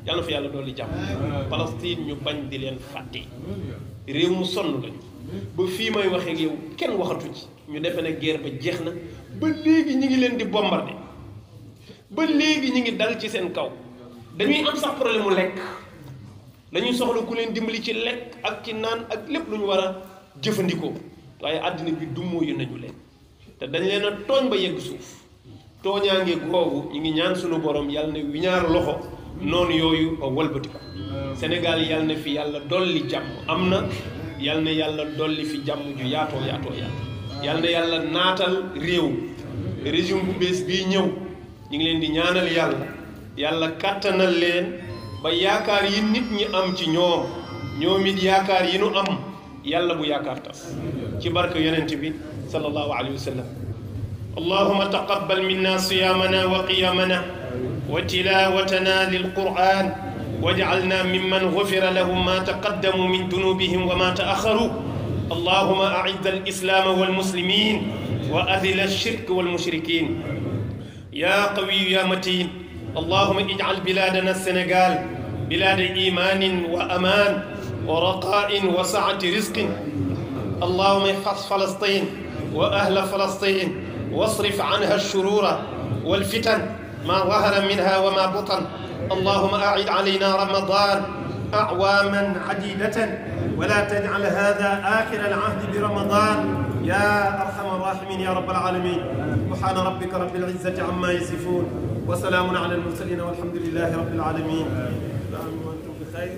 yàlla fa yàlla dolli jàmm Palestine ñu bañ di leen fàtte réew mu sonn lañu ba fii may waxee ak yow kenn waxatu ci ñu defe ne guerre ba jeex na ba léegi ñi ngi leen di bombardé ba léegi ñi ngi dal ci seen kaw dañuy am sax problème mu lekk dañuy soxla ku leen dimbali ci lekk ak ci naan ak lépp lu ñu war a jëfandikoo waaye àddina bi dummóoyu nañu leen te dañ leen a tooñ ba yegg suuf tooñaange googu ñu ngi ñaan sunu borom yàlla ne wiñaar loxo noonu yooyu ba walbatiku Sénégal yàlla na fi yàlla dolli jàmm am na yàlla na yàlla dolli fi jàmm ju yaatoo yàlla na yàlla naatal réew régime bu bees bii ñëw ñu ngi leen di ñaanal yàlla kàttanal leen ba yaakaar yi nit ñi am ci ñoom it yaakaar yi nu am yàlla bu yaakaar tas ci barke yonent bi sallallahu alayhi wa sallam allahumma taqabbal minna siyamana wa qiyamana wa tilawatana lilquran waj'alna mimman ghufira lahum ma taqaddamu min dunubihim wa ma ta'akharu allahumma a'izz al-islam wal muslimin wa adhil ash-shirk wal mushrikin ya qawi ya matin اللهم اجعل بلادنا السنغال بلاد إيمان وأمان ورقاء وسعة رزق اللهم احفظ فلسطين وأهل فلسطين واصرف عنها الشرور والفتن ما ظهر منها وما بطن اللهم أعد علينا رمضان أعواما عديدة ولا تجعل هذا آخر العهد برمضان يا أرحم الراحمين يا رب العالمين سبحان ربك رب العزة عما يصفون وسلام على المرسلين والحمد لله رب العالمين وأنتم بخير